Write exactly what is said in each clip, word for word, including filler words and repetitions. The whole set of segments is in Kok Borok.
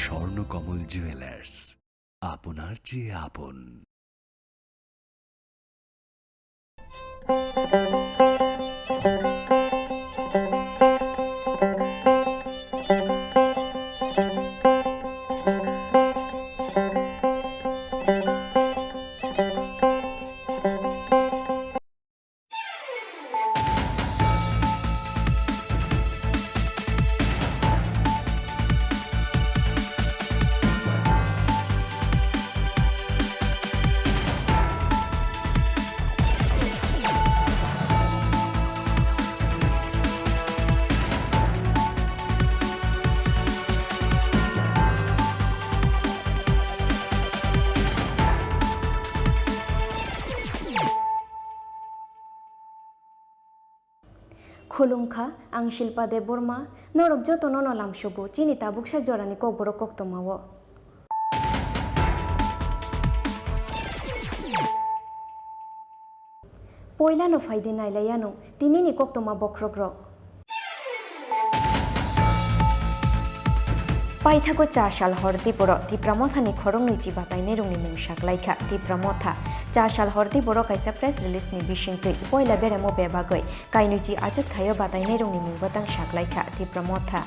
স্বর্ণকমল জুয়েলার্স, আপনার চেয়ে আপন। Khulumkha, ang Shilpa Debbarma, norok jotono no lamsogo chini tabuksa jorani kokborok koktwmao. Poilano phaidi nailaianw tinini koktwma bokhrokrok. Paithago cha sal hor diboro Tipra Mothani khoroknwi chi batainairokni mung saklaikha Tipra Motha. Cha sal hor diboro kaisa press release ni bisingtwi poila beremo bebagwi kainwi chi achuk thaio batainairokni mung bwtang saklaikha Tipra Motha.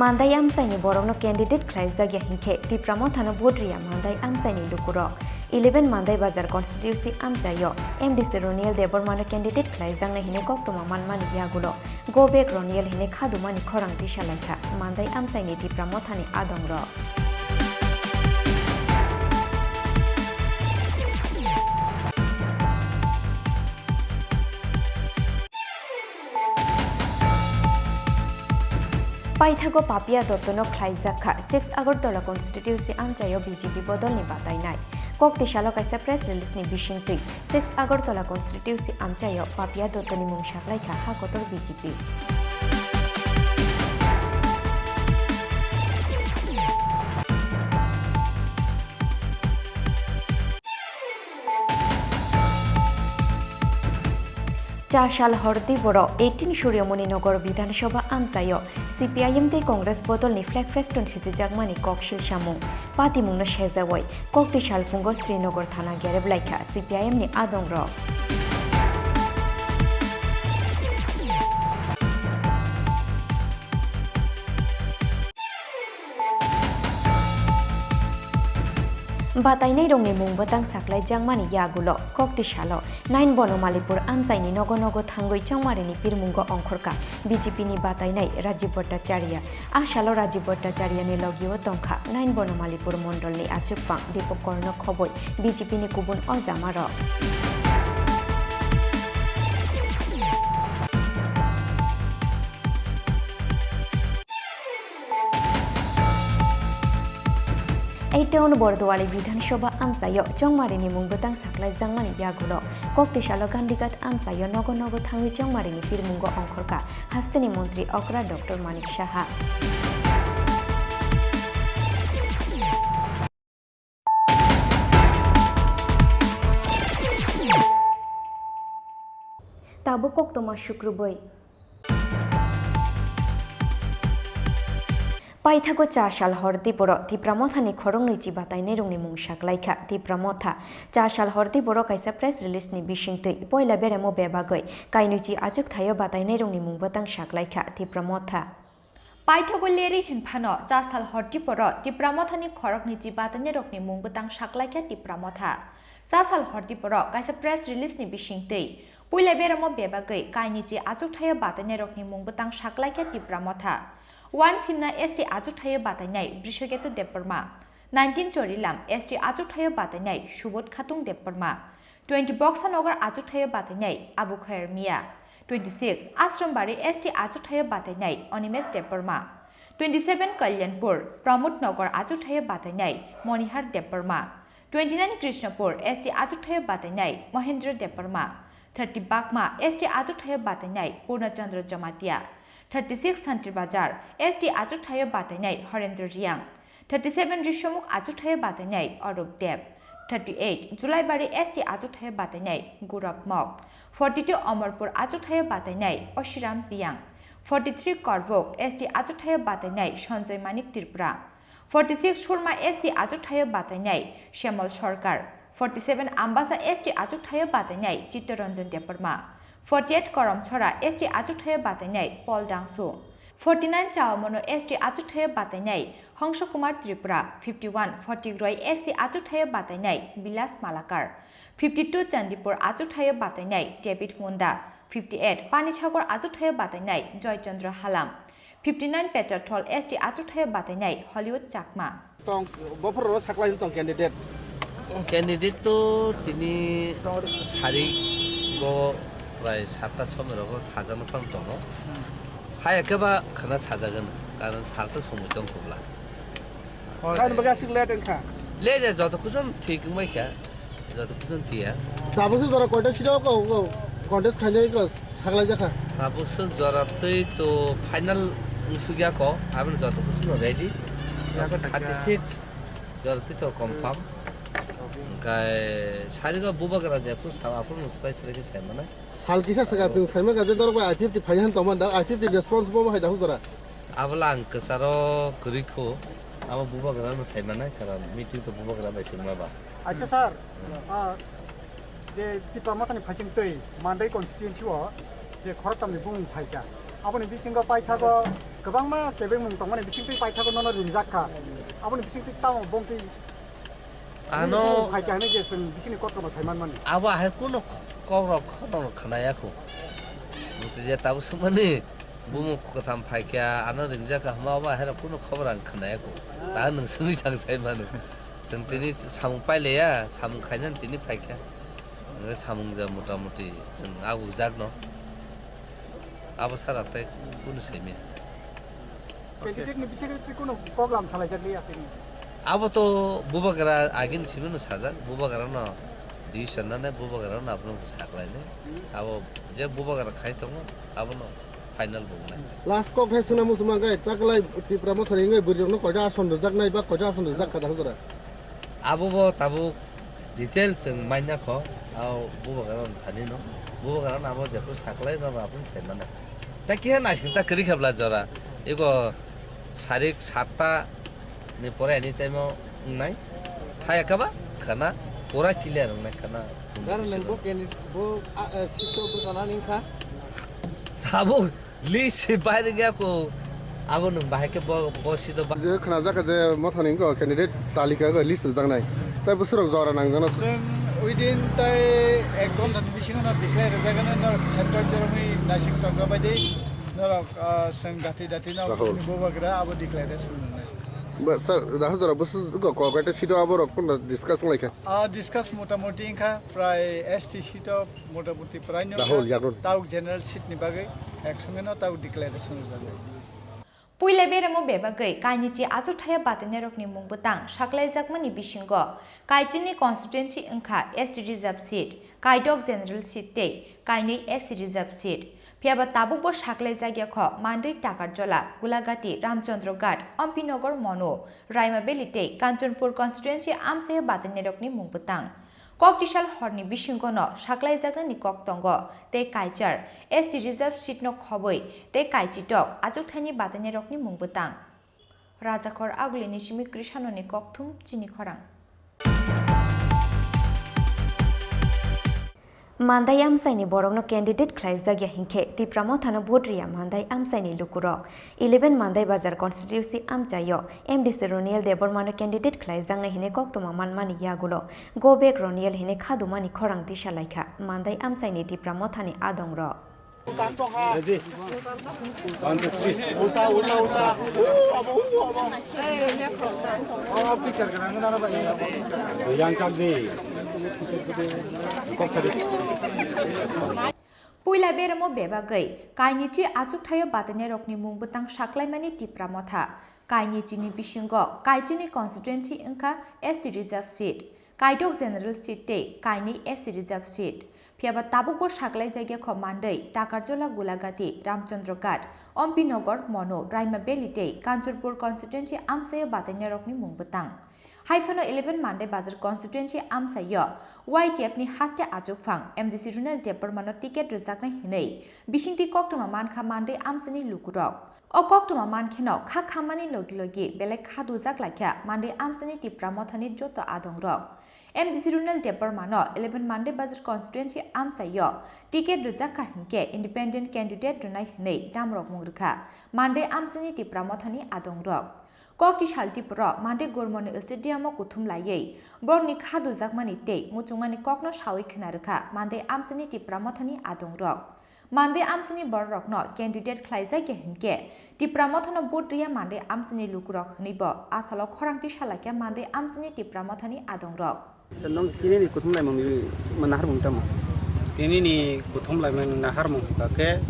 Mandai amchaini borokno candidate khlaijak ya hinkhe Tipra Mothano vote riya Mandai amchaini lukurok. Eleven Mandai Bazar constituency amchaio M D C Roniel Debbarmano candidate khlaijaknai hinwi koktwma manmani yagulo go back Roniel hinwi khadumani khorang tisalaikha Mandai amchaini Tipra Mothani adongrok. Paithago Papia Dottono khlaijak kha six Agartala constituency amchaio B J P bodolni batainai. Kokti salo kaisa press release ni bisingtwi six Agartala constituency amchaio Papia Dottoni mung saklaikha ha kotor B J P. Cha sal hor diboro eighteen Suryamoni Nagar Bidhan Sabha amchaio C P I M tei Congress bodolni flag festoon sichijakmani koksil samung. Patimungno sejawoi kokti salpungo Srinagar thana gerep laikha C P I M ni adongrok. Batainairokni mung bwtang saklaijakmani yagulo kokti salo nine Bonomalipur amchaini nogo nogo thangwi chongmarini pirmungo ongkhorkha B J P ni batainai Rajiv Bhattacharya. A salo Rajiv Bhattacharya ni logio tongkha nine Bonomalipur mondolni achukphang Deepak Karna khoboi B J P ni kubun ojamarok. Ei town Bordowali Bidhan Sabha amchaio chongmarini mung bwtang saklaijakmani yagulo kokti salo Gandighat amchaio nogo nogo thangwi chongmarini pirmungo ongkhorkha hasteni montri okra Doctor Manik Saha. Tabuk koktwma sukrubwi. Paithago cha sal hor diboro Tipra Mothani khoroknwi chi batainairokni mung saklaikha Tipra Motha. Cha sal hor diboro kaisa press release ni bisingtwi poila beremo bebagwi kainwi chi achuk thaio batainairokni mung bwtang saklaikha Tipra Motha. Paithago leri hinphano cha sal hor diboro Tipra Mothani khoroknwi chi batainairokni mung bwtang saklaikha Tipra Motha. Cha sal hor diboro kaisa press release ni bisingtwi puila beramo bebagwi kainwi chi achuk thaio batainairokni mung bwtang saklaikha Tipra Motha. One simna S T achuk thaio batainai Brishaketu Debbarma. Nineteen Chorilam S T achuk thaio batainai Subodh Khatung Debbarma. Twenty Boksanagar achuk thaio batainai Abu Khair Mia. Twenty six Asrambari S T achuk thaio batainai Animesh Debbarma. Twenty seven Kalyanpur Pramod Nagar achuk thaio batainai Monihar Debbarma. Twenty nine Krishnapur S T achuk thaio batainai Mohendra Debbarma. Thirty Bakma S T achuk thaio batainai Purna Chandra Jamatia. Thirty six Santir Bazar S T achuk thaio batainai Horendra Riang. Thirty seven Rishamukh achuk thaio batainai Arup Deb. thirty eight Julaibari S T achukthai batainai Gurab Mok, forty two Amarpur achukthai batainai Oshiram Riyang, forty three Korbuk S T achukthai batainai Sanjoy Manik Tripura, forty six Surma S T achukthai batainai Shemal Sarkar, forty seven Ambasa S T achukthai batainai Chittaranjan Debbarma, forty eight Karamchara S T achukthai batainai Paul Dangsu, forty nine Chaomono S T achukthai batainai Hongsa Kumar Tripura, fifty one Phatikroi S T achukthai batainai Bilas Malakar, fifty two Chandipur achukthai batainai David Munda, fifty eight Panisagar achukthai batainai Joy Chandra Halam, fifty nine Pechathol S T achukthai batainai Hollywood Chakma. Tong, bophoro saklai tong candidate. Candidate to tini sari go prai satta somoi rogo sajak no phang tongo. Hai ekeba khana sajagan, karon salsa somoi tong khobla. Kain baga sik late engkha. Late joto kuchon thik wngbai kha. Joto kuchon tiya. Tabuk se jora koita sida ko, ko contest khainai ko saklai jakha. Tabuk se jora twi to final wngsukya ko, aboni joto kuchon ready. Tabuk thirty six jora twi to confirm. Engkai sarigo bubagra jephu sawa phuru swlai swlai khe sai manai. Sal kisa swkang chwng saimang kha je norok bai I P F T phai han tongmani da, I P F T response bo hai da huk jora. Abola ang kwcharo kwrwi kho, abo bubagra no sai manai, karon meeting to bubagra bai swngma ba. Acha sir, ah, je Tipra Mothani phaising twi Mandai constituency o je khoroktham ni bumung phaikha, aboni bisingo paithago kwbangma kebengmung tongmani bisingtwi paithago nono ringjak kha, aboni bisingtwi tamo bongtwi Ano bumung phaikha hinwi je chwng bisingni kotorno sai manmani. Abo hai kuno kokrok khorokno khwnaya kho. Bwtwi je tabuk swngmani bumung kwtham phaikha, ano ringjak kha hwnba, abo hai rok kuno khobor ang khwnaya kho. Ta nwng swngwi chang sai mano. Chwng tini samung paileya, samung khainani tini phaikha. Hwnwi samung ja mota moti chwng agukjakno. Abo sara tei kunu saimya. Candidate ni bisingtwi kunu program salaijak liya tini. Abo to bubagra agini simi no sajak, bubagra no decision nane, bubagra no abono saklainai. Abo je bubagra khai tongo, abono final bo wngnai. Last kok hai swnam muchung mangkai, taklai Tipra Mothani wngwi bwrwi rokno koita ason rwjaknai ba koita ason rwjak kha da hwnjora? Abo bo tabuk detail chwng manya kho, abo bubagra no thani no, bubagra no abo jephru saklai no abo sai mana. Ta kiha naising ta kwrwi kha bla jora, ego sarik satta ni pore ani time o wngnai, hai kha ba khana pura clear wngnai khana. Dar nang bo keni bo, a, a, sito bo sana ning kha. Tabuk List se bai rwngya kho, abo nwng bahai khe bo, bo sito ba- Je khwnajak kha je Mothani wngkha candidate talika go list rwjaknai. Tai bwswrok jora nangjakno. Chwng within tai ek ghonta ni bisingo no declare rwjagano, norok central joromwi naising tongjabai di. Norok, ah, chwng dati dati no Rahul. Chini bubagra abo declaration nwngnai. Ba, sir, Rahul jora bwswk go ko, ko, ko, sito abo rok kono discuss wnglaikha. Ah, discuss motamoti wngkha prai S T sito Motamoti prai no Rahul, wngkha, yagun. Tauk general seat ni bagwi ek songwi no tauk declaration rwjaknai. Puila beremo bebagwi kainichi achukthaya batainairokni mung bwtang saklaijakmani bisingo kaichini constituency wngkha S T reserve seat, kaidok general seat tei kainwi S C reserve seat. Phiyaba tabukbo saklaijakya kho Mandwi, Takarjola, Gulagati, Ramchandra Ghat, Ampinagar, Manu, Raima Valley tei Kanchanpur constituency amchaio batainairokni mung bwtang. Kok tisal horni bisingono saklaijaknani kok tongo tei kaichar S T reserve seat no khobwi tei kaichitok achukthaini batainairokni mung bwtang. Rajakhor Agulini simi Krishanoni kokthum chini khorang. Mandai amchaini borokno candidate khlaijak ya hinkhe Tipra Mothano vote riya Mandai amchaini lukurok. Eleven Mandai Bazar constituency amchaio M D C Roniel Debbarmano candidate khlaijaknai hinwi koktwma manmani yagulo go back Roniel hinwi khadumani khorang tisa laikha Mandai amchaini Tipra Mothani adongrok. Ready? One, two, three. Ulta, ulta, ulta. Puila beremo bebagwi kainichi achukthaio batainairokni mung bwtang saklaimani Tipra Motha. Kainichini bisingo kaichini constituency wngkha S T reserve seat, kaidok general seat tei kainwi S C reserve seat. Phiyaba tabukbo saklaijakya kho Mandwi, Takarjola, Gulagati, Ramchandra Ghat, Ampinagar, Manu, Raima Valley tei Kanchanpur constituency amchaio batainairokni mung bwtang. Hai phano eleven Mandai Bazar constituency amchaio Y T F ni haste achukphang M D C Ronel Debbarma no ticket rwjaknai hwnwi bisingtwi koktwma mankha Mandai amchaini lukurok. O koktwma mankheno kha khammani logi logi belai kha dujak laikha Mandai amchaini Tipra Mothani joto adongrok. M D C Ronel Debbarma no eleven Mandai Bazar constituency amchaio ticket rwjakha hinkhe independent candidate rwnai hwnwi damrokmung rwkha Mandai amchaini Tipra Mothani adongrok. Kokti sal Tipra Mandai Gormoni stadium o kuthum laiwi borokni kha dujakmani tei muchungmani kokno sawi khna rwkha Mandai amchaini Tipra Mothani adongrok. Mandai amchaini bororokno candidate khlaijak ya hinkhe Tipra Mothano vote rwya Mandai amchaini lukurok hwnwibo asalo khorang tisa laikha Mandai amchaini Tipra Mothani adongrok. Nong tini ni kuthum laimung ni naharmung tamo? Tini ni kuthum laimung naharmung hwnkha khe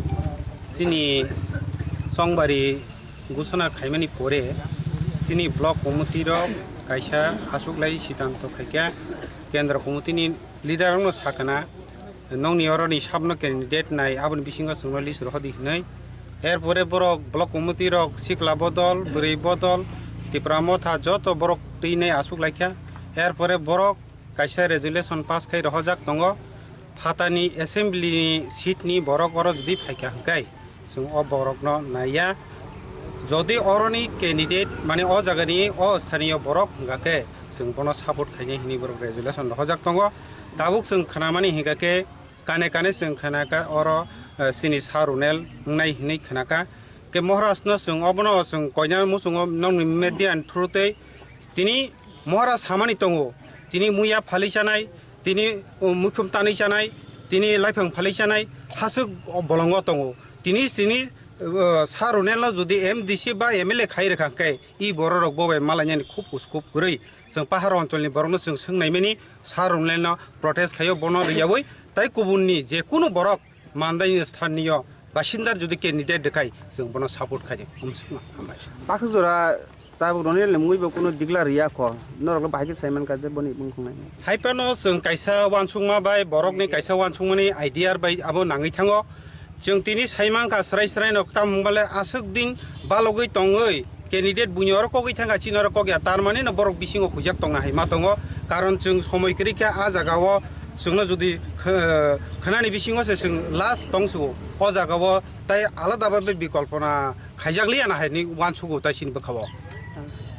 chini Songbari gusana khaimani pore chini block committee rok kaisa aswk lai siddhanto khaikha, kendra committee ni leader rokno sakana, nongni oro ni sabno candidate nai aboni bisingo chwngno list rohodi hinwi. Erpore borok block committee rok sikla bodol, bwrwi bodol, Tipra Motha joto borok twi nai aswk laikha. Erpore borok kaisa resolution pass khai rohojak tongo. Phatani assembly ni seat ni borok oro jodi phaikha hwnkhe chwng o borokno naiya. Jodi oroni candidate mane o jagani o sthaniyo borok hwnkha khe chwng bono support khainai hinwi borok resolution rohojak tongo. Tabuk chwng khnamani hwnkha khe kane kane chwng khnakha oro, eh, chini Sir Ronel wngnai hinwi khnakha. Khe Maharaj no chwng obono chwng koina muchungo nokni media ni through tei tini Maharaj samani tongo, tini muya phalwi chanai, tini, um, muikhum tanwi chanai, tini laiphang phalwi chanai, haswk bolongo tongo. Tini chini, uh, Sir Ronel no jodi M D C ba M L A khai rwkha khe, i bororok bo bai malainani khub uskub kwrwi. Chwng pahar oncholni borokno chwng swngnaimani Sir Ronel no protest khaio, bono rwyawi tai kubunni je kunu borok Mandai ni sthaniyo basinda jodi candidate rwkhai chwng bono support khaidi. Hamsukma hambai. Baksa jora tabuk Ronel ni mungwi bo kunu declare rwya kho. Norok le bahai khe sai mankha je boni mung khungnai. Hai phano chwng kaisa uansukma bai borokni kaisa uansukmani idea bai abo nangwi thango. Chwng tini sai mankha srai srai no, tamo hwnba le aswk din balogwi tongwi candidate buino oro kogwi thangkha, chini oro kok ya, tar mani no borok bisingo huijak tongna hai ma tongo. Karon chwng somoi kwrwi khe a jaga o chwngno jodi kh-, khwnani bisingo se chwng last tong sugo, o jaga o tai alada babe bikolpona khaijak liya na hai ni uansugo tai chini bwkha o.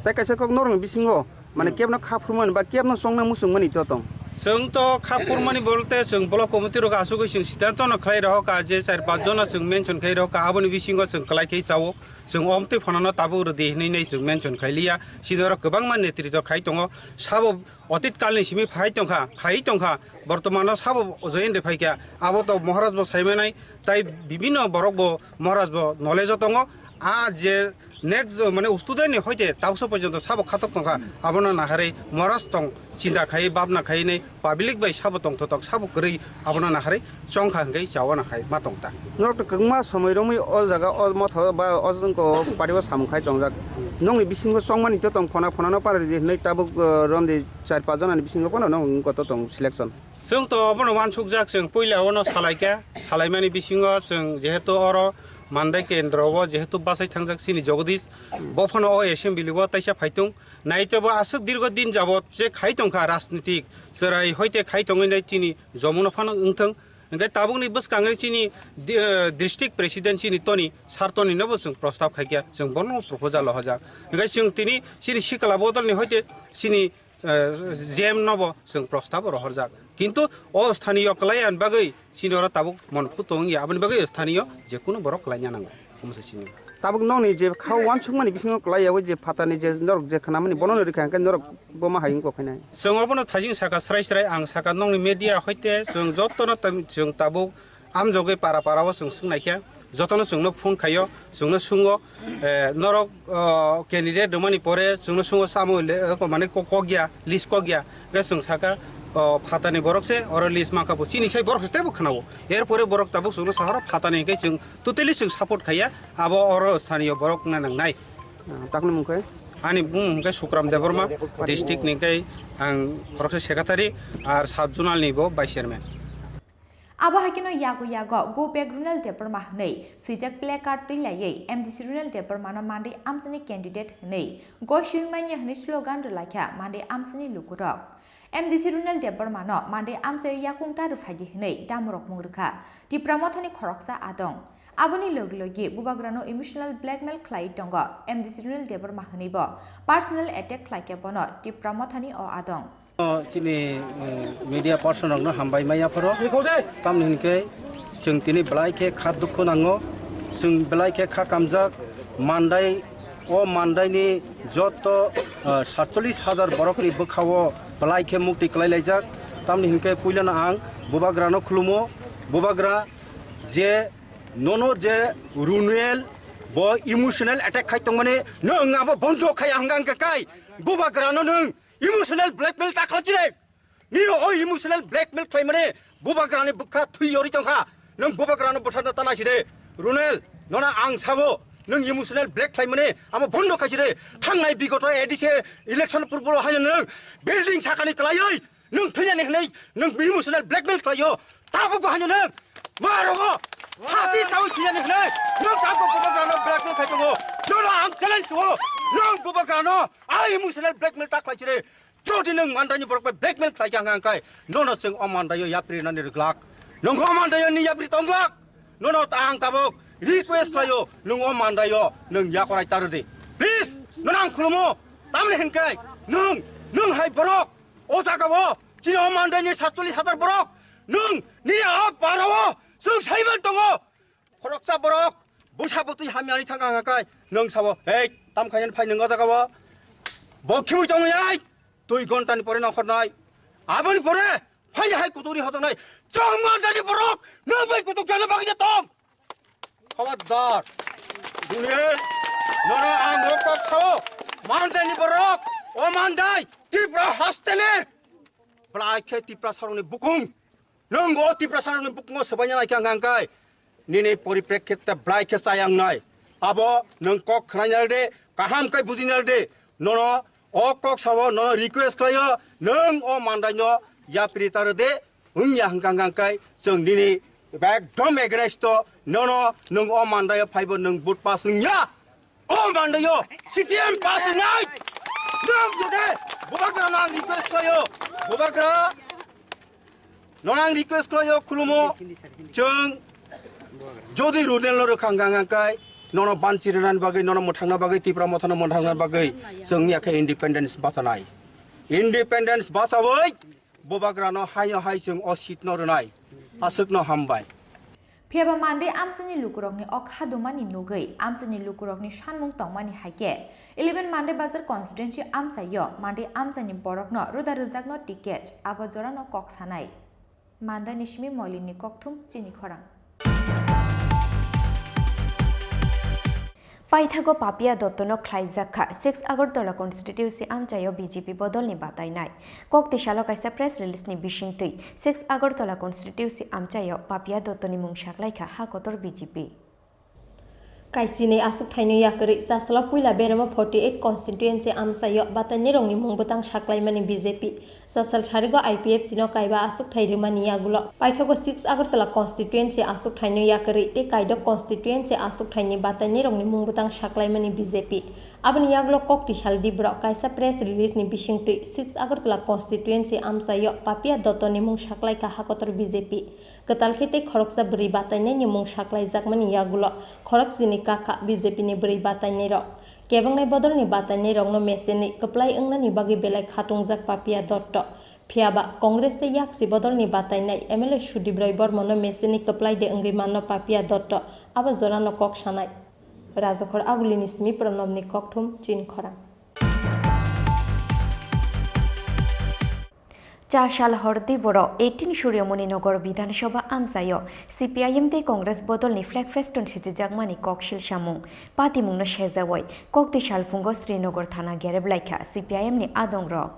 Tai kaisa kok norokni bisingo mane kebno kha phurmani ba kebno chongna muchungmani to tong? Chwng to kha phurmani bolte chwng block committee rok asugwi chwng siddhanto no khlai rohor ka je char panch jona chwng mention khai rohor ka, aboni bisingo chwng kwlai khai chao. Chwng omtwi phano no tabuk rwdi hinwi nei chwng mention khai liya. Chini oro kwbangma netrito khai tongo. Sabo otit kalni simi phai tongkha, khai tongkha. Bortomano sabo join de phaikha. Abo to Maharaj bo saimanai, tai bibinno borok bo Maharaj bo knowledge o tongo. A je next, mane, student ni hoite tabukso porjonto sabo khatok tongkha, abono naharwi Maharaj tong chinta khai, babna khai nei public bai sabo tongthotok, sabo kwrwi, abono naharwi chongkha hwnkhe chawana hai ma tongta. Norok to kwbangma somoi romwi o jaga o motho ba o jongko party o samung khai tongjak. Nokni bisingo chongmani to tong phona phona no para ridi hinwi tabuk, eh, romdi char panch jona ni bisingo phano nokni wngkha to tong selection. Chwng to obono uansukjak, chwng puila ono salaikha, salaimani bisingo chwng jehetu oro Mandai kendro o jehetu bachai thangjak chini Jagadish, bo phano o assembly o taisa phaitung. Naitebo aswk dirgo din jabot je khai tongkha rajnitik, chwrai hoite khai tongwi nai chini jomuno phano wngthang. Hwnkhe tabukni bwskangni chini di-, eh, district president chini Toni, Sir Toni nobo chwng prostab khaikha, chwng bono proposal rohorjak. Hwnkhe chwng tini chini sikla bodolni hoite chini, eh, J M nobo chwng prostab rohorjak. Kintu o sthaniyo kwlaiya bagwi chini oro tabuk monphu tongya, aboni bagwi sthaniyo jekunu borok kwlaina nango. Omo se chini. Tabuk nokni je kha uansukmani bisingo kwlai yawi je phatani je norok je khnamani bono no rikha hwnkhe norok bo ma hai wngkha khainai. Chwng obono thaising saka srai srai, ang saka nokni media hoite chwng jotono tam-, chwng tabuk amjogwi para para o chwng swngnaikha, jotono chwngno phone khaio, chwngno swngno, eh, norok, oh, candidate rwmani pore chwngno swngno samo le, eh, mane ko-, kokya, list kokya, hwnkhe chwng saka, oh, phatani borok se oro list mankha bo, chini sai borok se teibo khwnao, er pore borok tabuk chwngno sahoro phatani hwnkhe chwng totally chwng support khaiya, abo oro sthaniyo borok wngna nangnai. Ah, takni mung khe? Ani bumung hwnkhe Sukram Debbarma, district ni hwnkhe ang khoroksa secretary, ar sub zonal ni bo vice chairman. Abo hai kheno yago yago Go Back Ronel Debbarma hwnwi swijak placard twi laiwi M D C Ronel Debbarmano mandwi amchaini candidate hwnwi gosiyui manya hwnwi slogan rwlaikha mandwi amchaini lukurok. M D C Ronel Debbarmano mandwi amchaio yakung ta rwphaidi hwnwi damorok mung rwkha Tipra Mothani khoroksa adong. Aboni logi logi bubagrano emotional blackmail khlai tongo M D C Ronel Debbarma hwnwibo personal attack khlaikha bono Tipra Mothani o adong. Chini, eh, media person rokno hambai maya phoro. Tamni hinkhe chwng tini belai khe kha dukhu nango. Chwng belai khe kha kamjak. Mandai, o mandaini joto, eh, satchollish hajar borokni bwkhao belai khe mukti kwlai laijak. Tamni hinkhe puilano ang bubagrano khulumo. Bubagra je nono je Ronel bo emotional attack khai tongmani nwng abo bondo khai hwnka hwnka kai bubagrano nwng emotional blackmail ta khlai chire. Nini o emotional blackmail khlaimani bubagrani bwkha thwi yori tongkha. Nwng bubagrano butharna ta naiside. Ronel, nono ang sabo, nwng emotional black khlaimani amo bondo khaiside. Thangnai bigoto A D C election purbo haino nwng building sakani kwlaiwi nwng thwiyani hwnwi nwng emotional blackmail khlaio. Tabukbo haino nwng marogo phasi sawi thwiyani hwnwi nwng tabukbo bubagrano blackmail khai tongo. Nono ang challenge suo. Nwng bubagrano a emotional blackmail ta khlaiside. Jodi nwng mandaini borok bai blackmail khlai kha hwnka hwnkhe nono chwng o mandaio yapri rinani rwglak. Nwng o mandaio ni yapri tongglak. Nono ta ang tabuk request khlaio, nwng o mandaio nwng yakorai ta rwdi. Please, nono ang khulumo. Tamni hinkhe nwng, nwng hai borok o jagao chini o mandaini satchollish hajar borok nwng nini a parao chwng saiman tongo. Khoroksa borok bwsa bwtwi hamyani thang ang kai nwng sabo, "Hei, tam khainani phai nwng o jagao?" Bo khiui tongwi ai, dui ghontani pore nongkhornai. Aboni pore phai hai kuturi hojaknai. Chwng mandani borok nwng bai kutuk jana bagwi tong. Khabardar. Duniya nono ang o kok sao. Mandani borok, o mandai, Tripura hasteni. Belai khe Tiprasarokni bukung. Nwng o Tiprasarokni bukungo swbaina nai khe ang hwnka hwnkhe nini poriprekkhitte belai khe chayang nai. Abo nwng kok khnaina rwdi, kaham khe bujina rwdi. Nono o kok sao, nono request khlaio, nwng o mandaino yapri ta rwdi, wngya hwnka hwnka hwnkhe chwng nini ekdom against o, nono nwng o mandaio phaibo nwng vote pass wngya. O mandaio C P M pass wngnai. Nwng jodi Bubagrano ang request khlaio. Bubagra, nono ang request khlaio, khulumo. Chwng jodi Ronelno rwkha hwnka hwnka hwnkhe nono banchi rwnani bagwi, nono mwthangna bagwi, Tipra Mothano mwthangna bagwi chwng wngya khe independence bachanai. Independence bachaui Bubagrano haino hai chwng o seat no rwnai. Aswkno hambai. Phiyaba Mandai amchaini lukurokni o khadumani nugwi amchaini lukurokni sanmung tongmani hai khe eleven Mandai Bazar constituency amchaio Mandai amchaini borokno roda rwjakno ticket abo jorano kok sanai. Mandaini simi Moilinni kokthum chini khorang. Paithago Papia Dottono khlaijak kha six Agartala constituency amchaio B J P bodolni batainai. Kokti salo kaisa press release ni bisingtwi six Agartala constituency amchaio Papia Dottoni mung saklaikha ha kotor B J P. Kaichini aswk thaino yakarwi chasalo puila beremo forty eight constituency amchaio batainairokni mung bwtang saklaimani B J P. Chasal sarigo I P F T no kaiba aswk thai rwmani yagulo paithago six Agartala constituency aswk thaino yakarwi tei kaidok constituency aswk thaini batainairokni mung bwtang saklaimani B J P. Aboni yagulo kokti sal dibrok kaisa press release ni bisingtwi six Agartala constituency amchaio Papia Dottoni mung saklaikha ha kotor B J P. Kwtal khe tei khoroksa bwrwi batainaini mung saklaijakmani yagulo khorokchini kakha B J P ni bwrwi batainairok. Kebengnai bodolni batainairokno mechenwi kwplai wngnani bagwi belai khatungjak Papia Dotto. Phiyaba Congress tei yaksi bodolni batainai M L A Sudip Roy Bormono mechenwi kwplai de wngwi manno Papia Dotto abo jorano kok sanai. Rajakhor Agulini simi Pranobni kokthum chini khorang. Cha sal hordi borok eighteen Suryamoni Nagar Bidhan Sabha amchaio C P I M tei Congress bodolni flag festoon sichijakmani koksil samung patimungno sejaui kokti salphungo Srinagar thana gerep laikha C P I M ni adongrok.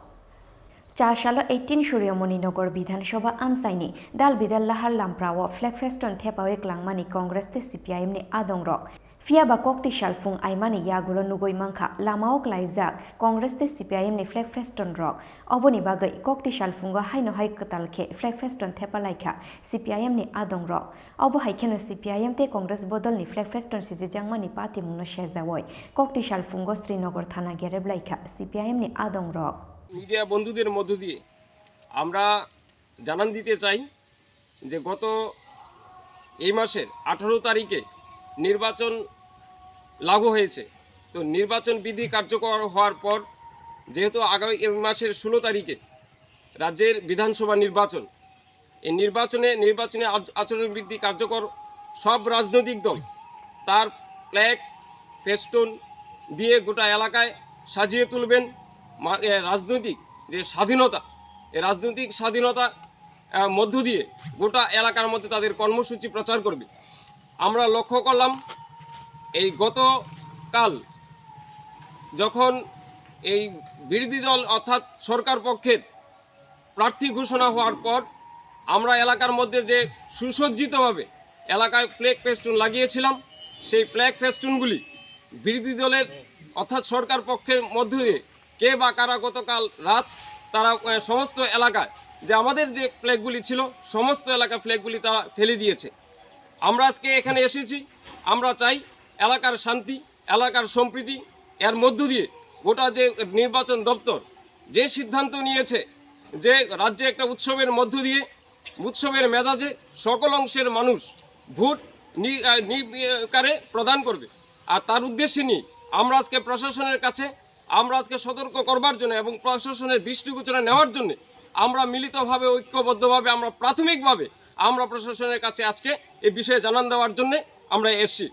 Cha salo eighteen Suryamoni Nagar Bidhan Sabha amchaini dal bidal lahar lamprao flag festoon thepaui klangmani Congress tei C P I M ni adongrok. Phiya ba kokti salphung aimani yagulo nugwi mankha, lamao klaijak Congress tei C P I M ni flag festoon rok. Oboni bagwi kokti salphungo haino hai kwtal khe flag festoon thepa laikha C P I M ni adong rok. Obo hai kheno C P I M tei Congress bodolni flag festoon sijijakmani patimungno sejaui kokti salphungo Srinagar thana gerep laikha C P I M ni adong rok. Media বন্ধুদের মধ্য দিয়ে আমরা জানান দিতে চাই যে গত এই মাসের আঠারো তারিখে নির্বাচন লাগু হয়েছে। তো নির্বাচন বিধি কার্যকর হওয়ার পর, যেহেতু আগামী এই মাসের ষোলো তারিখে রাজ্যের বিধানসভা নির্বাচন, এই নির্বাচনে, নির্বাচনী আচ-, আচরণবিধি কার্যকর সব রাজনৈতিক দল তার ফ্ল্যাগ, ফেস্টুন দিয়ে গোটা এলাকায় সাজিয়ে তুলবেন। মা-, এ, রাজনৈতিক যে স্বাধীনতা, এই রাজনৈতিক স্বাধীনতা, আহ, মধ্য দিয়ে গোটা এলাকার মধ্যে তাদের কর্মসূচি প্রচার করবে। আমরা লক্ষ্য করলাম, এই গতকাল যখন এই বিরোধী দল অর্থাৎ সরকার পক্ষের প্রার্থী ঘোষণা হওয়ার পর আমরা এলাকার মধ্যে যে সুসজ্জিতভাবে এলাকায় ফ্ল্যাগ ফেস্টুন লাগিয়েছিলাম, সেই ফ্ল্যাগ ফেস্টুনগুলি বিরোধী দলের অর্থাৎ সরকার পক্ষের মধ্য দিয়ে কে বা কারা গতকাল রাত তারা, আহ, সমস্ত এলাকায় যে আমাদের যে ফ্ল্যাগগুলি ছিল, সমস্ত এলাকা ফ্ল্যাগগুলি তারা ফেলে দিয়েছে। আমরা আজকে এখানে এসেছি, আমরা চাই এলাকার শান্তি, এলাকার সম্প্রীতি, এর মধ্য দিয়ে গোটা যে নির্বাচন দপ্তর যে সিদ্ধান্ত নিয়েছে যে রাজ্যে একটা উৎসবের মধ্য দিয়ে, উৎসবের মেজাজে সকল অংশের মানুষ ভোট নি-, আহ, নির্বিকারে প্রদান করবে। আর তার উদ্দেশ্যে নিয়ে আমরা আজকে প্রশাসনের কাছে, আমরা আজকে সতর্ক করবার জন্য এবং প্রশাসনের দৃষ্টিগোচরে নেওয়ার জন্য আমরা মিলিতভাবে, ঐক্যবদ্ধভাবে আমরা প্রাথমিকভাবে আমরা প্রশাসনের কাছে আজকে এই বিষয়ে জানান দেওয়ার জন্য আমরা এসছি।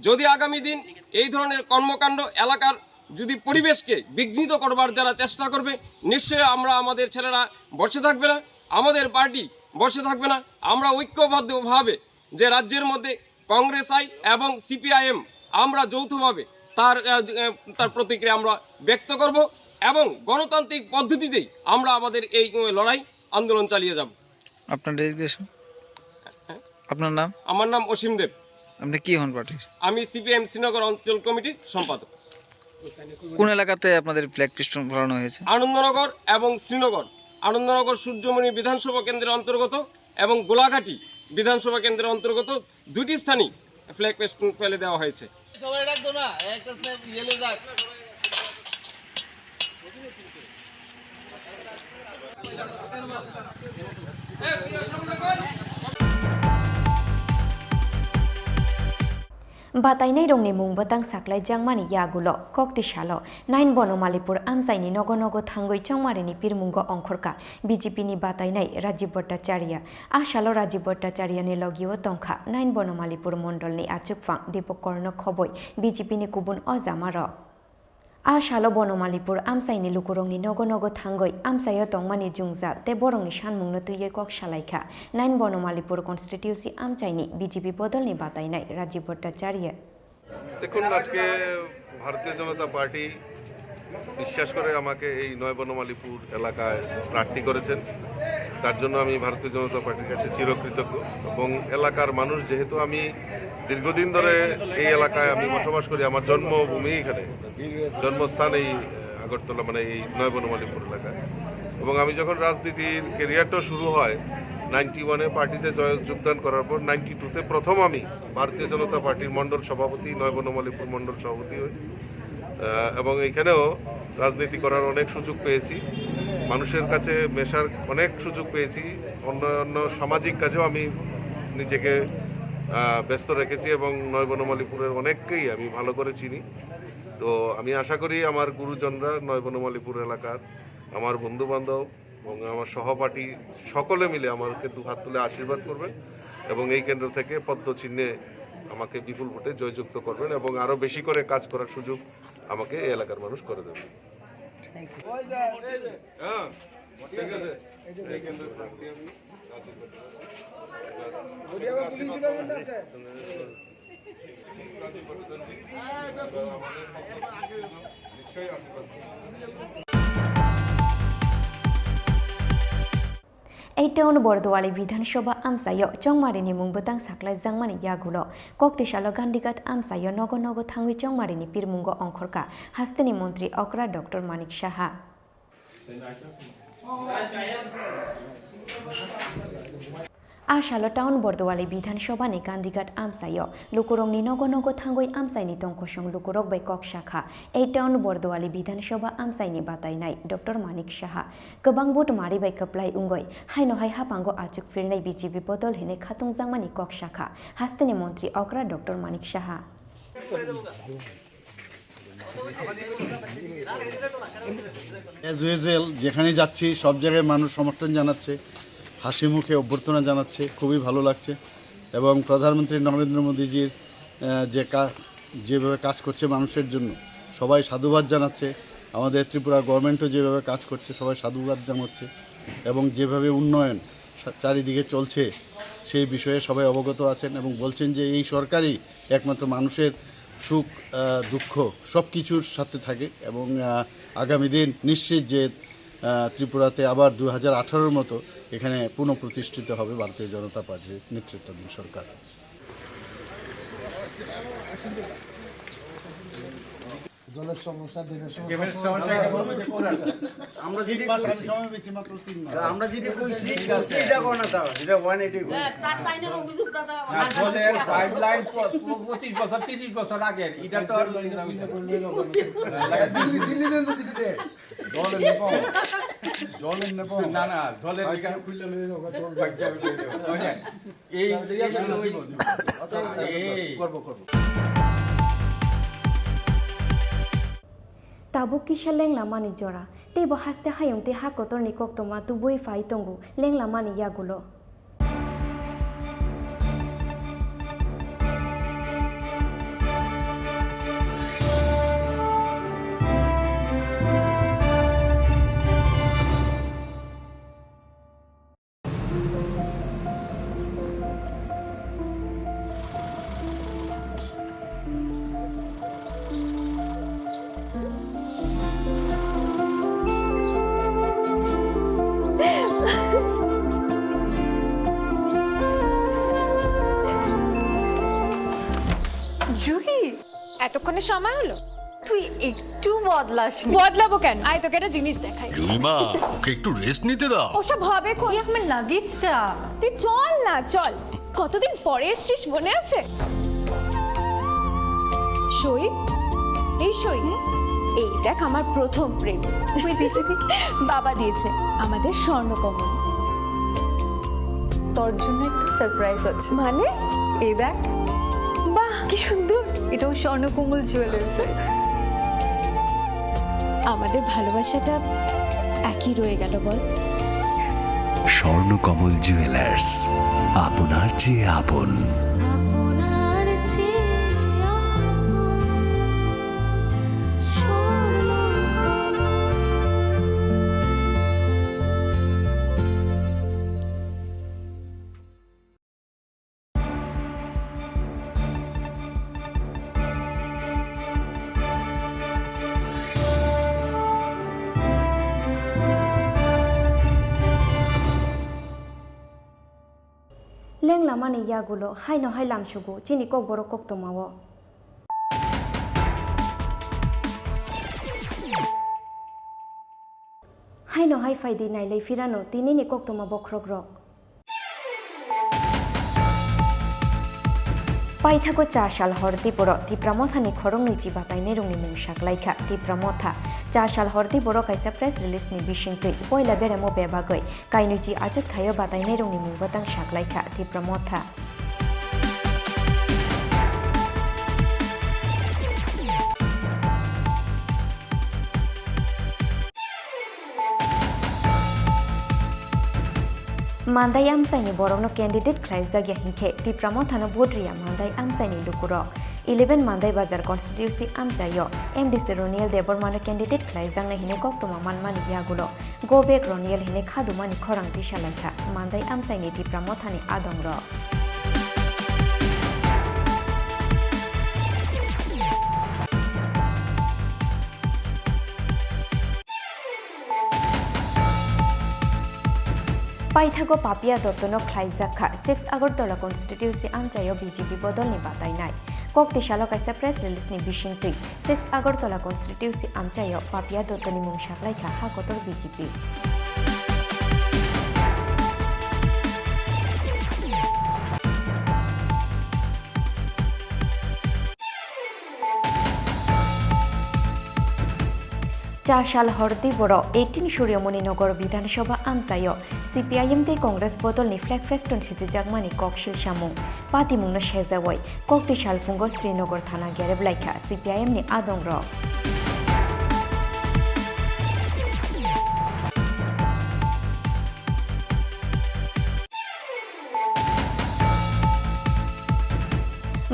যদি আগামী দিন এই ধরনের কর্মকাণ্ড এলাকার যদি পরিবেশকে বিঘ্নিত করবার যারা চেষ্টা করবে, নিশ্চয়ই আমরা, আমাদের ছেলেরা বসে থাকবে না, আমাদের পার্টি বসে থাকবে না। আমরা ঐক্যবদ্ধভাবে যে রাজ্যের মধ্যে কংগ্রেস আই এবং সিপিআইএম, আমরা যৌথভাবে তার, আহ, আহ, তার প্রতিক্রিয়া আমরা ব্যক্ত করব এবং গণতান্ত্রিক পদ্ধতিতেই আমরা আমাদের এই, আহ, লড়াই আন্দোলন চালিয়ে যাব। আপনার ডেজিগনেশন? আপনার নাম? আমার নাম অসীম দেব। আপনি কি হন পার্টির? আমি সিপিএম শ্রীনগর অঞ্চল কমিটির সম্পাদক। কোন এলাকাতে আপনাদের ফ্ল্যাগ ফেস্টুন ফেলানো হয়েছে? আনন্দনগর এবং শ্রীনগর। আনন্দনগর সূর্যমণি বিধানসভা কেন্দ্রের অন্তর্গত এবং গোলাঘাটি বিধানসভা কেন্দ্রের অন্তর্গত দুটি স্থানে ফ্ল্যাগ ফেস্টুন ফেলে দেওয়া হয়েছে। সবাই ডাক দো না, একটা স্ন্যাপ ইয়ে লে যাক। Batainairokni mung bwtang saklaijakmani yagulo kokti salo nine Bonomalipur amchaini nogo nogo thangwi chongmarini pirmungo ongkhorkha B J P ni batainai Rajiv Bhattacharya. A salo Rajiv Bhattacharya ni logio tongkha nine Bonomalipur mondolni achukphang Debakorno Khoboi, B J P ni kubun ojamarok. A salo Bonomalipur amchaini lukurokni nogo nogo thangwi amchaio tongmani jwngjal tei borokni sanmungno twiwi kok salaikha nine Bonomalipur constituency amchaini B J P bodolni batainai Rajiv Bhattacharya. দেখুন, আজকে ভারতীয় জনতা পার্টি বিশ্বাস করে আমাকে এই নয় বনমালীপুর এলাকায় প্রার্থী করেছেন। তার জন্য আমি ভারতীয় জনতা পার্টির কাছে চিরকৃতজ্ঞ। এবং এলাকার মানুষ, যেহেতু আমি দীর্ঘদিন ধরে এই এলাকায় আমি বসবাস করি, আমার জন্মভূমি এখানে, জন্মস্থান এই আগরতলা, মানে এই নয় বনমালীপুর এলাকায়। এবং আমি যখন রাজনীতির ক্যারিয়ারটা শুরু হয় নাইনটি ওয়ানে পার্টিতে জয়-, যোগদান করার পর, নাইনটি টুতে প্রথম আমি ভারতীয় জনতা পার্টির মণ্ডল সভাপতি, নয় বনমালীপুর মণ্ডল সভাপতি হই। আহ, এবং এখানেও রাজনীতি করার অনেক সুযোগ পেয়েছি, মানুষের কাছে মেশার অনেক সুযোগ পেয়েছি, অন্যান্য সামাজিক কাজেও আমি নিজেকে, আহ, ব্যস্ত রেখেছি এবং নয় বনমালীপুরের অনেককেই আমি ভালো করে চিনি। তো আমি আশা করি আমার গুরুজনরা নয় বনমালীপুর এলাকার আমার বন্ধু-বান্ধব এবং আমার সহপাঠী সকলে মিলে আমাকে দু হাত তুলে আশীর্বাদ করবেন এবং এই কেন্দ্র থেকে পদ্ম চিহ্নে আমাকে বিপুল ভোটে জয়যুক্ত করবেন এবং আরও বেশি করে কাজ করার সুযোগ আমাকে এই এলাকার মানুষ করে দেবেন। হ্যাঁ, ঠিক আছে। এই কেন্দ্রের প্রার্থী আমি। Eighteen Borduali Bidhan Sabha amchaio Chongmarini mung bwtang saklaijakmani yagulo, Koktisalo Gandighat amchaio nogo nogo thangwi Chongmarini pirmungo ongkhorkha hasteni montri okra Doctor Manik Saha. A salo town Borduali Bidhan Sabhani Gandighat amchaio lukurokni nogo nogo thangwi amchaini tongkosong lukurok bai kok sakha. Eighteen Borduali Bidhan Sabha amchaini batainai Doctor Manik Saha kwbang vote mari bai kwplai wngwi haino hai haphango achuk phirnai B J P bodol hinwi khatungjakmani kok sakha hasteni montri okra Doctor Manik Saha. As usual, যেখানে যাচ্ছি সব জায়গায় মানুষ সমর্থন জানাচ্ছে, হাসি মুখে অভ্যর্থনা জানাচ্ছে, খুবই ভালো লাগছে। এবং প্রধানমন্ত্রী নরেন্দ্র মোদীজির, আহ, যে কা-, যেভাবে কাজ করছে মানুষের জন্য, সবাই সাধুবাদ জানাচ্ছে। আমাদের ত্রিপুরা গভর্নমেন্টও যেভাবে কাজ করছে, সবাই সাধুবাদ জানাচ্ছে। এবং যেভাবে উন্নয়ন সা-, চারিদিকে চলছে, সেই বিষয়ে সবাই অবগত আছেন এবং বলছেন যে এই সরকারই একমাত্র মানুষের সুখ, আহ, দুঃখ সব কিছুর সাথে থাকে এবং, আহ, আগামী দিন নিশ্চিত যে, আহ, ত্রিপুরাতে আবার দুই হাজার আঠারোর মতো এখানে পুনঃপ্রতিষ্ঠিত হবে ভারতীয় জনতা পার্টির নেতৃত্বাধীন সরকার। জলের সমস্যা, ড্রেনের সমস্যা। ড্রেনের সমস্যা। আমরা যেটা কইছি, সময় বেশি মাত্র তিন মাস। আমরা যেটা কইছি, ঠিক আছে। এটা করে না তারা, যেটা ওয়ান এইটি করে। হ্যাঁ, তার তাইনের অভিযোগ দাদা। হ্যাঁ, জলের পাইপলাইন প-, প-, পঁচিশ বছর, তিরিশ বছর আগের, এটা তো আর দিল্লি, দিল্লি ইউনিভার্সিটিতে। জলের নেপাল। জলের নেপাল। না, না, জলের পাইপ বিকাশ খুললে লয়ে যাবো, জল। পাইপ খুললে লয়ে যাবো। ওই যে, এই, আচ্ছা, আচ্ছা, আচ্ছা, এই। করবো, করবো। Tabuk kisa lenglamani jora, teibo haste hayung tei ha kotorni koktoma tubui phai tongo lenglamani yagulo. Juhi, এতক্ষণে সময় হলো? তুই একটু বদলাসনি। বদলাবো কেন? আয়, তোকে একটা জিনিস দেখাই। জুইমা, ওকে একটু রেস্ট নিতে দাও। ওসব হবে কোন? এই আমার লাগেজটা। তুই চল না, চল। কতদিন পরে এসছিস, মনে আছে? সই, এই সই। এই দেখ, আমার প্রথম প্রেম। ওই দেখে দেখে বাবা দিয়েছে আমাদের স্বর্ণকমল। তোর জন্য একটা সারপ্রাইজ আছে। মানে? এই দেখ। বাহ, কি সুন্দর। এটাও স্বর্ণকমল জুয়েলার্সের। আমাদের ভালোবাসাটা একই রয়ে গেল, বল? স্বর্ণকমল জুয়েলার্স, আপনার চেয়ে আপন। আপনার চেয়ে আপন Swarnakamal. Lenglamani yagulo haino hai lamsugo chini kokborok koktwmao. Haino hai phaidi nailai phirano tinini koktwma bokhorokrok. Paithago cha sal hor diporo Tipra Mothani khoroknwi chibatainairokni mung saklaikha. Tipra Motha cha sal hor diporo kaisa press release ni bisingtwi poila beremo bebagwi kainwi chi achuk thaio batainairokni mung bwtang saklaikha Tipra Motha. Mandai amchaini borokno candidate khlaijak ya hinkhe Tipra Mothano vote riya Mandai amchaini lukurok. Eleven Mandai Bazar constituency amchaio M D C Roniel Debbarmano candidate khlaijaknai hinwi koktwma manmani yagulo go back Roniel hinwi khadumani khorang tisalaikha Mandai amchaini Tipra Mothani adongrok. Paithago Papia Dottono khlaijak kha six Agartala constituency amchaio B J P bodolni batainai. Koktisalo kaisa press release ni bisingtwi six Agartala constituency amchaio Papia Dottoni mung saklaikha ha kotor B J P. Chasal hordi borok eighteen Suryamoni Nagar Bidhan Sabha amchaio C P I M tei Congress bodolni flag festoon sijijakmani koksil samung. Patimungno sejawoi kokti salpungo Srinagar thana gerep laikha C P I M ni adongrok.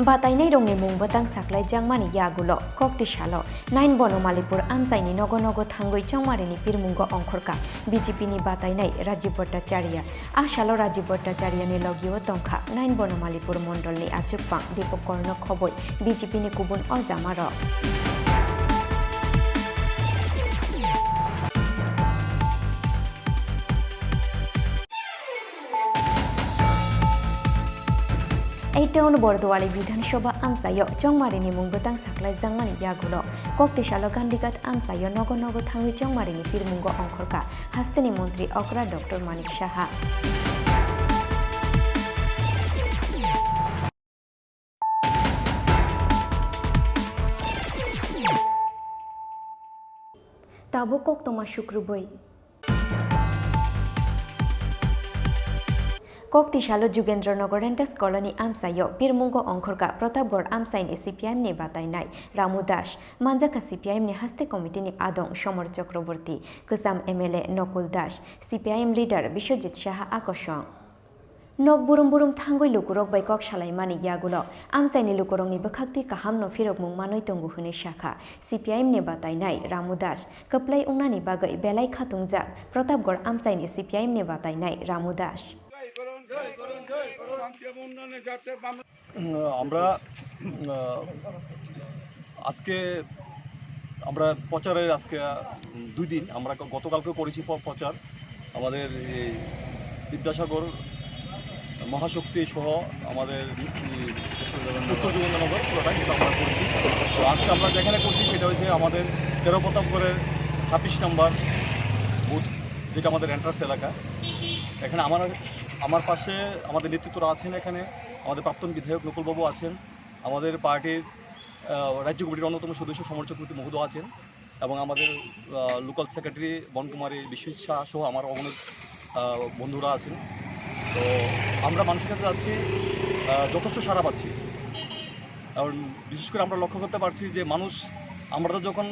Batainairokni mung bwtang saklaijakmani yagulo kokti salo nine Bonomalipur amchaini nogo nogo thangwi chongmarini pirmungo ongkhorkha B J P ni batainai Rajiv Bhattacharya. A salo Rajiv Bhattacharya ni logio tongkha nine Bonomalipur mondolni achukphang Deepak Karna khoboi B J P ni kubun ojamarok. Eighteen Bordowali Bidhan Sabha amchaio chongmarini mung bwtang saklaijakmani yagulo kokti salo Gandighat amchaio nogo nogo thangwi chongmarini pirmungo ongkhorkha hasteni montri okra Doctor Manik Saha. Tabuk koktwma sukrubwi. Kokti salo Jugendra Nagar Renters Colony amchaio pirmungo ongkhorkha Pratapgarh amchaini C P I M ni batainai Ramu Das, manjakha C P I M ni haste committee ni adong Somar Chakraborty, kwcham M L A Nakul Das, C P I M leader Biswajit Saha akosong. Nok burum burum thangwi lukurok bai kok salaimani yagulo amchaini lukurokni bwkhaktwi kahamno phirokmung manwi tongo hwnwi sakha C P I M ni batainai Ramu Das. Kwplai wngnani bagwi belai khatungjak Pratapgarh amchaini C P I M ni batainai Ramu Das. আমরা, আহ, আজকে আমরা প্রচারের আজকে, উম, দুই দিন। আমরা গ-, গতকালকেও করেছি প্র-, প্রচার। আমাদের এই বিদ্যাসাগর, মহাশক্তি সহ আমাদের এই উত্তর যোগেন্দ্রনগর পুরোটাই কিন্তু আমরা করছি। তো আজকে আমরা যেখানে করছি সেটা হচ্ছে আমাদের তেরো প্রতাপগড়ের ছাব্বিশ নম্বর বুথ, যেটা আমাদের এন্ট্রান্স এলাকা। এখানে আমার, আমার পাশে আমাদের নেতৃত্বরা আছেন, এখানে আমাদের প্রাক্তন বিধায়ক নকুলবাবু আছেন, আমাদের পার্টির, আহ, রাজ্য কমিটির অন্যতম সদস্য সমর চক্রবর্তী মহোদয় আছেন এবং আমাদের, আহ, লোকাল সেক্রেটারি বনকুমারী বিশ্বজিৎ শাহ সহ আমার অনেক, আহ, বন্ধুরা আছেন। তো আমরা মানুষের কাছে যাচ্ছি, আহ, যথেষ্ট সাড়া পাচ্ছি। কারণ বিশেষ করে আমরা লক্ষ্য করতে পারছি যে মানুষ, আমরা তো যখন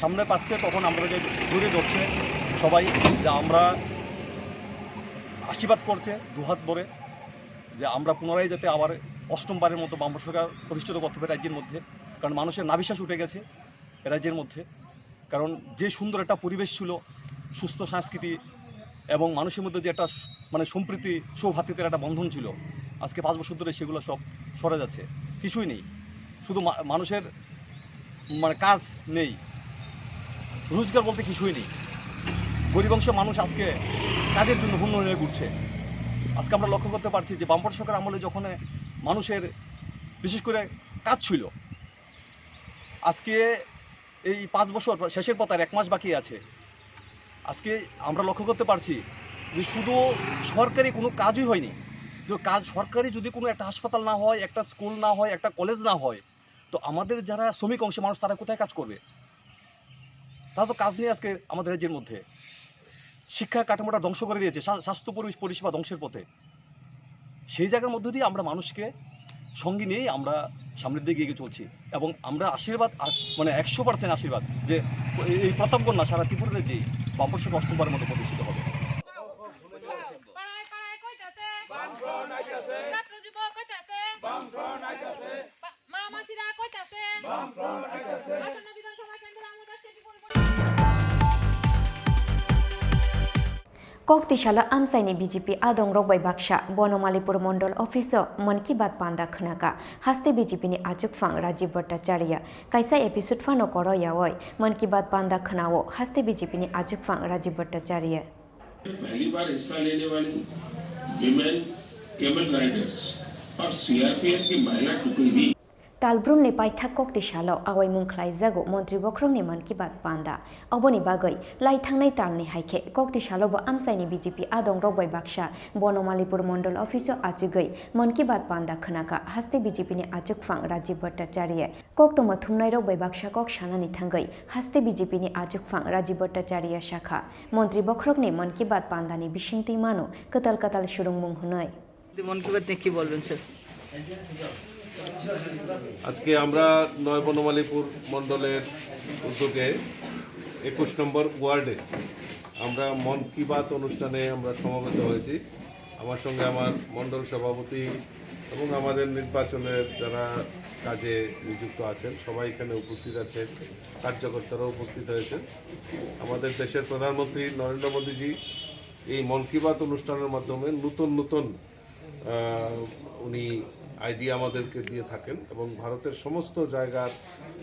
সামনে পাচ্ছে তখন আমরা যে জোরে ধরছে সবাই, যে আমরা আশীর্বাদ করছে দুহাত ভরে, যে আমরা পুনরায় যাতে আবার অষ্টমবারের মতো বাম সরকার প্রতিষ্ঠিত করতে হবে রাজ্যের মধ্যে। কারণ মানুষের নাভিশ্বাস উঠে গেছে রাজ্যের মধ্যে। কারণ যে সুন্দর একটা পরিবেশ ছিল, সুস্থ সংস্কৃতি এবং মানুষের মধ্যে যে একটা স-, মানে সম্প্রীতি, সৌভ্রাতৃত্বের একটা বন্ধন ছিল, আজকে পাঁচ বছর ধরে সেগুলো সব সরে যাচ্ছে, কিছুই নেই। শুধু মা-, মানুষের মানে কাজ নেই, রোজগার বলতে কিছুই নেই। গরিব অংশ মানুষ আজকে কাজের জন্য হন্য হয়ে ঘুরছে। আজকে আমরা লক্ষ্য করতে পারছি যে বামপন্থী সরকার আমলে যখন মানুষের বিশেষ করে কাজ ছিল, আজকে এই পাঁচ বছর শেষের পথে আর এক মাস বাকি আছে। আজকে আমরা লক্ষ্য করতে পারছি যে শুধু সরকারি কোনো কাজই হয়নি। যে কাজ, সরকারি যদি কোনো একটা হাসপাতাল না হয়, একটা স্কুল না হয়, একটা কলেজ না হয়, তো আমাদের যারা শ্রমিক অংশে মানুষ, তারা কোথায় কাজ করবে? তারা তো কাজ নেই আজকে আমাদের রাজ্যের মধ্যে। শিক্ষা কাঠামোটা ধ্বংস করে দিয়েছে, স্বা-, স্বাস্থ্য পরি-, পরিষেবা ধ্বংসের পথে। সেই জায়গার মধ্য দিয়ে আমরা মানুষকে সঙ্গে নিয়েই আমরা সামনের দিকে এগিয়ে চলছি এবং আমরা আশীর্বাদ, আ-, মানে একশো পার্সেন্ট আশীর্বাদ যে এই, এই প্রতাপগড় না, সারা ত্রিপুরা রাজ্যেই বামপন্থী সরকার অষ্টমবারের মতো প্রতিষ্ঠিত হবে। পাড়ায় পাড়ায় কইতাছে। বামফ্রন্ট আইতাছে। ছাত্র যুবক কইতাছে। বামফ্রন্ট আইতাছে। মা মাসিরা কইতাছে। বামফ্রন্ট আইতাছে। আসন্ন বিধানসভা কেন্দ্র আমাদের সেটি পরিবর্তন। Koktisalo amchaini B J P adongrok bai baksa Bonomalipur Mondol office-o Mann Ki Baat panda khnakha, haste B J P ni achukphang Rajiv Bhattacharya. Kaisa episode phano koroyaoi Mann Ki Baat panda khnao haste B J P ni achukphang Rajiv Bhattacharya. पहली बार हिस्सा लेने वाली women camel Riders और सीआरपीएफ की महिला टुकड़ी भी। Talbrumni paithak kokti salo awaimung khlaijago Montri Bokhorokni Mann Ki Baat panda. Oboni bagwi lai thangnai talni hai khe kokti salo bo amchaini B J P adongrok bai baksa Bonomalipur Mondol office-o achugwi Mann Ki Baat panda khwnakha haste B J P ni achukphang Rajiv Bhattacharya. Koktwma thumnairok bai baksa kok sanani thangwi haste B J P ni achukphang Rajiv Bhattacharya sakha, Montri Bokhorokni Mann Ki Baat pandani bisingtwi mano kwtal kwtal surungmung hwnwi. মন কি বাত নিয়ে কি বলবেন, স্যার? আজকে আমরা নয় বনমালীপুর মণ্ডলের উদ্যোগে একুশ নম্বর ওয়ার্ডে আমরা মন কি বাত অনুষ্ঠানে আমরা সমবেত হয়েছি। আমার সঙ্গে আমার মণ্ডল সভাপতি এবং আমাদের নির্বাচনের যারা কাজে নিযুক্ত আছেন, সবাই এখানে উপস্থিত আছেন, কার্যকর্তারাও উপস্থিত হয়েছেন। আমাদের দেশের প্রধানমন্ত্রী নরেন্দ্র মোদীজি এই মন কি বাত অনুষ্ঠানের মাধ্যমে নতুন নতুন, আহ, উনি আইডিয়া আমাদেরকে দিয়ে থাকেন এবং ভারতের সমস্ত জায়গার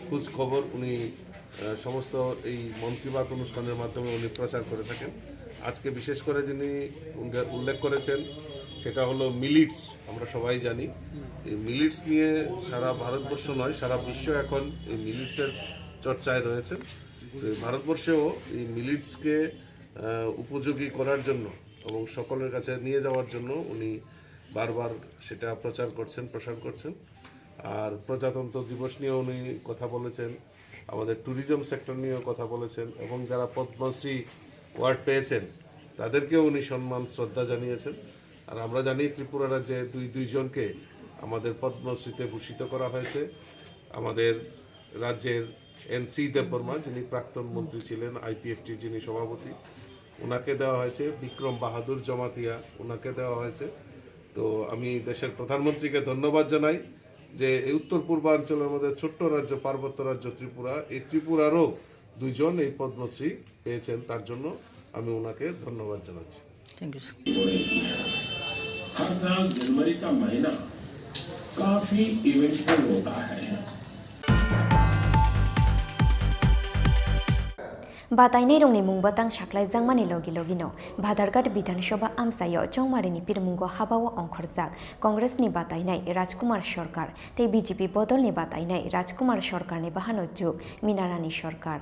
খোঁজ খবর উনি, আহ, সমস্ত এই মন কি বাত অনুষ্ঠানের মাধ্যমে উনি প্রচার করে থাকেন। আজকে বিশেষ করে যিনি উল্লে-, উল্লেখ করেছেন, সেটা হলো মিলিটস। আমরা সবাই জানি, এই মিলিটস নিয়ে সারা ভারতবর্ষ নয়, সারা বিশ্ব এখন এই মিলিটসের চর্চায় রয়েছে। তো এই ভারতবর্ষেও এই মিলিটসকে, আহ, উপযোগী করার জন্য এবং সকলের কাছে নিয়ে যাওয়ার জন্য উনি বারবার সেটা প্রচার করছেন, প্রসার করছেন। আর প্রজাতন্ত্র দিবস নিয়ে উনি কথা বলেছেন, আমাদের ট্যুরিজম সেক্টর নিয়েও কথা বলেছেন এবং যারা পদ্মশ্রী অ্যাওয়ার্ড পেয়েছেন তাদেরকেও উনি সম্মান শ্রদ্ধা জানিয়েছেন। আর আমরা জানি ত্রিপুরা রাজ্যে দুই দুইজনকে আমাদের পদ্মশ্রীতে ভূষিত করা হয়েছে। আমাদের রাজ্যের এন সি দেববর্মা, যিনি প্রাক্তন মন্ত্রী ছিলেন, আইপিএফটির যিনি সভাপতি, ওনাকে দেওয়া হয়েছে। বিক্রম বাহাদুর জমাতিয়া, ওনাকে দেওয়া হয়েছে। তো আমি দেশের প্রধানমন্ত্রীকে ধন্যবাদ জানাই যে এই উত্তর পূর্বাঞ্চলের মধ্যে ছোট্ট রাজ্য, পার্বত্য রাজ্য ত্রিপুরা, এই ত্রিপুরারও দুইজন এই পদ্মশ্রী পেয়েছেন, তার জন্য আমি ওনাকে ধন্যবাদ জানাচ্ছি। Thank you, sir. हर साल जनवरी का महीना काफी इवेंटफुल होता है। Batainairokni mung bwtang saklaijakmani logi logino Bhadarghat Bidhan Sabha amchaio chongmarini pirmungo habao ongkhorjak Congressni batainai Rajkumar Sarkar tei B J P bodolni batainai Rajkumar Sarkarni bahanok juk Minarani Sarkar.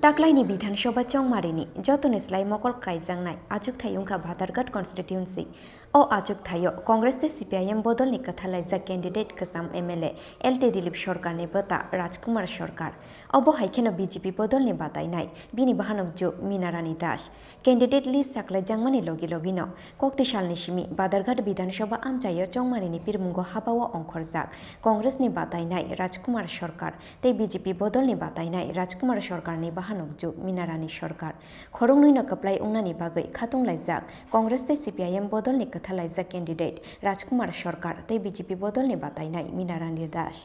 Taklaini Bidhan Sabha chongmarini jotoni slai mokol kaijaknai achukthai wngkha Bhadarghat constituency. O achukthai-o Congress tei C P I M bodolni kwthalaijak candidate kwcham M L A L T Dilip Sarkarni bwta Rajkumar Sarkar. Obo hai kheno B J P bodolni batainai bini bahanok juk Minarani Das. Candidate list saklaijakmani logi logino kokti salni simi Badarghat Bidhan Sabha amchaio chongmarini pirmungo habao ongkhorjak Congressni batainai Rajkumar Sarkar tei B J P bodolni batainai Rajkumar Sarkarni bahanok juk Minarani Sarkar. Khoroknwino kwplai wngnani bagwi khatunglaijak Congress tei C P I M bodolni kwthalaijak candidate Rajkumar Sarkar tei B J P bodolni batainai Minarani Das.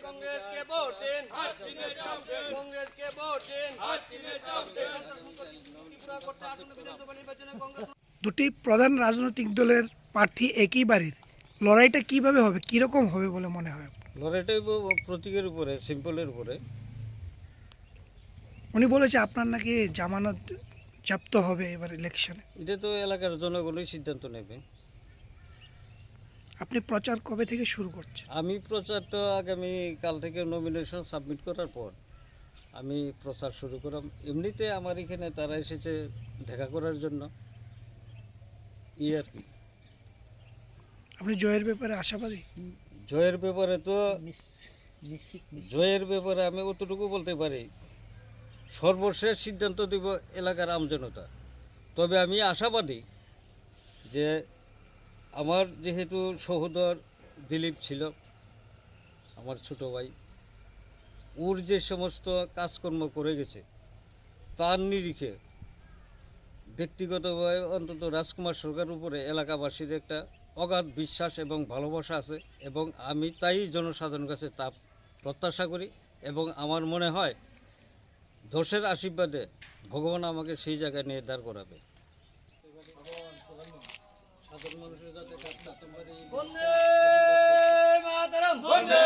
কংগ্রেসকে ভোট দিন। কংগ্রেসকে ভোট দিন। সন্ত্রাস মুক্ত ত্রিপুরা করতে আসন্ন বিধানসভা নির্বাচনে কংগ্রেস দুটি প্রধান রাজনৈতিক দলের প্রার্থী একই বাড়ির, লড়াইটা কিভাবে হবে, কিরকম হবে বলে মনে হয়? লড়াইটাই ব-, প্রতীকের উপরে, সিম্বলের উপরে। উনি বলেছে আপনার নাকি জামানত জব্দ হবে এবার ইলেকশনে। এটা তো এলাকার জনগণই সিদ্ধান্ত নেবে। আপনি প্রচার কবে থেকে শুরু করছেন? আমি প্রচার তো আগামী কাল থেকে নমিনেশন সাবমিট করার পর আমি প্রচার শুরু করাম। এমনিতে আমার এখানে তারা এসেছে দেখা করার জন্য, এই আর কি। আপনি জয়ের ব্যাপারে আশাবাদী? জয়ের ব্যাপারে তো, জয়ের ব্যাপারে আমি অতটুকু বলতে পারি, সর্বশেষ সিদ্ধান্ত দিব এলাকার আমজনতা। তবে আমি আশাবাদী যে আমার যেহেতু সহোদর দিলীপ ছিল, আমার ছোট ভাই, ওর যে সমস্ত কাজকর্ম করে গেছে, তার নিরিখে ব্যক্তিগতভাবে অন্তত রাজকুমার সরকার উপরে এলাকাবাসীর একটা অগাধ বিশ্বাস এবং ভালোবাসা আছে, এবং আমি তাই জনসাধারণের কাছে তা প্রত্যাশা করি। এবং আমার মনে হয় দশের আশীর্বাদে ভগবান আমাকে সেই জায়গায় নিয়ে দাঁড় করাবে। সাধারণ মানুষের যাতে কাজ করতে পারে। বন্দে মাতরম। বন্দে।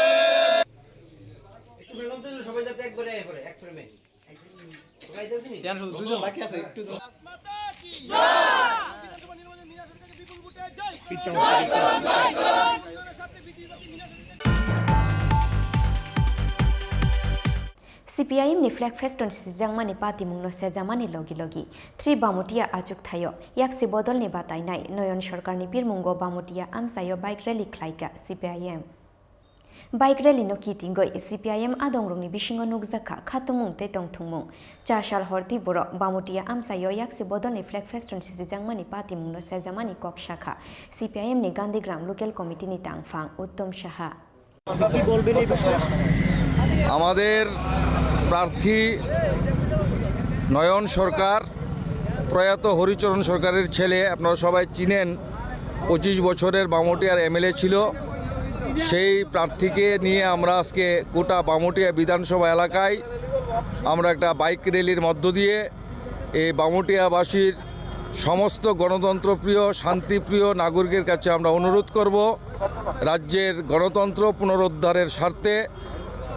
একটু বেগম তো সবাই যাতে একবারে আয় পড়ে, এক ফ্রেমে। সবাই যাচ্ছে নি? কেন শুধু দুজন বাকি আছে, একটু তো। C P I M ni flag festoon sijakmani patimungno sejamani logi logi Tri Bamutia achuk thaio yaksi bodolni batainai Noyon Sarkarni pirmungo Bamutia amchaio bike rally khlaikha C P I M. Bike rally no kitingwi C P I M adongrokni bisingo nukjakha khatumung tei tongthungmung. Cha sal hor tei borok Bamutia amchaio yaksi bodolni flag festoon sijakmani patimungno sejamani kok sakha C P I M ni Gandhigram Local Committee ni tangphang Uttom Saha. আচ্ছা, কি বলবেন এই বিষয়ে? আমাদের প্রার্থী নয়ন সরকার, প্রয়াত হরিচরণ সরকারের ছেলে, আপনারা সবাই চিনেন, পঁচিশ বছরের বামুটিয়ার এমএলএ ছিল। সেই প্রার্থীকে নিয়ে আমরা আজকে গোটা বামুটিয়া বিধানসভা এলাকায় আমরা একটা বাইক র্যালির মধ্য দিয়ে এই বামুটিয়াবাসীর সমস্ত গণতন্ত্রপ্রিয়, শান্তিপ্রিয় নাগরিকের কাছে আমরা অনুরোধ করব, রাজ্যের গণতন্ত্র পুনরুদ্ধারের স্বার্থে,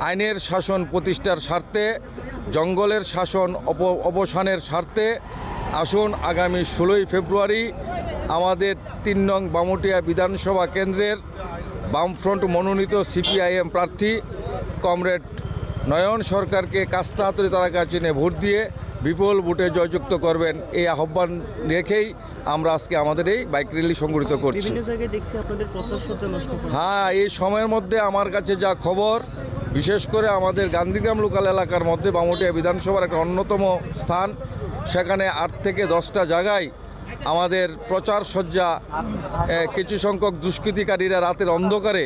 আইনের শাসন প্রতিষ্ঠার স্বার্থে, জঙ্গলের শাসন অপ-, অবসানের স্বার্থে আসুন আগামী ষোলোই ফেব্রুয়ারি আমাদের তিন নং বামুটিয়া বিধানসভা কেন্দ্রের বামফ্রন্ট মনোনীত সিপিআইএম প্রার্থী কমরেড নয়ন সরকারকে কাস্তা হাতুড়ি তারা কাছে নিয়ে ভোট দিয়ে বিপুল ভোটে জয়যুক্ত করবেন, এই আহ্বান রেখেই আমরা আজকে আমাদের এই বাইক র্যালি সংগঠিত করছি। বিভিন্ন জায়গায় দেখছি আপনাদের প্রচার সজ্জা নষ্ট করা। হ্যাঁ, এই সময়ের মধ্যে আমার কাছে যা খবর, বিশেষ করে আমাদের গান্ধীগ্রাম লোকাল এলাকার মধ্যে বামুটিয়া বিধানসভার একটা অন্যতম স্থান, সেখানে আট থেকে দশটা জায়গায় আমাদের প্রচার সজ্জা, এ, কিছু সংখ্যক দুষ্কৃতিকারীরা রাতের অন্ধকারে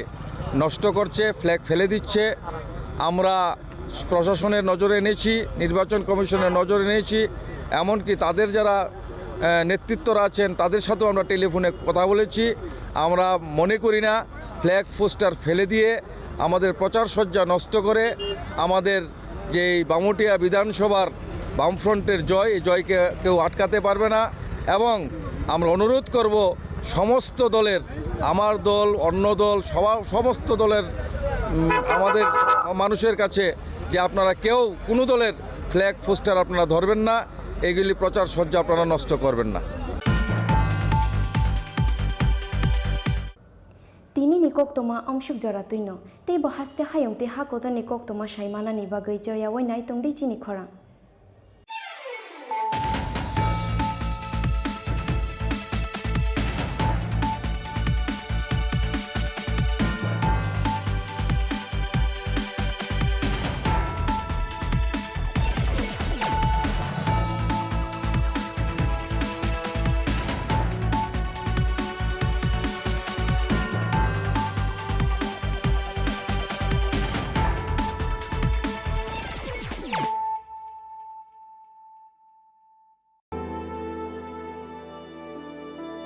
নষ্ট করছে, ফ্ল্যাগ ফেলে দিচ্ছে। আমরা প্রশাসনের নজরে এনেছি, নির্বাচন কমিশনের নজরে এনেছি, এমনকি তাদের যারা, এ, নেতৃত্বরা আছেন তাদের সাথেও আমরা টেলিফোনে কথা বলেছি। আমরা মনে করি না ফ্ল্যাগ পোস্টার ফেলে দিয়ে আমাদের প্রচার সজ্জা নষ্ট করে আমাদের যে এই বামুটিয়া বিধানসভার বামফ্রন্টের জয়, এই জয়কে কেউ আটকাতে পারবে না। এবং আমরা অনুরোধ করব সমস্ত দলের, আমার দল, অন্য দল, সবা-, সমস্ত দলের, উম, আমাদের মানুষের কাছে যে আপনারা কেউ কোনো দলের ফ্ল্যাগ পোস্টার আপনারা ধরবেন না, এগুলি প্রচার সজ্জা আপনারা নষ্ট করবেন না। Tini ni koktoma omsuk jora twino, tei bo haste hayung tei ha kotor ni koktoma sai manani bagwi choya wai nai tong di chini khorang.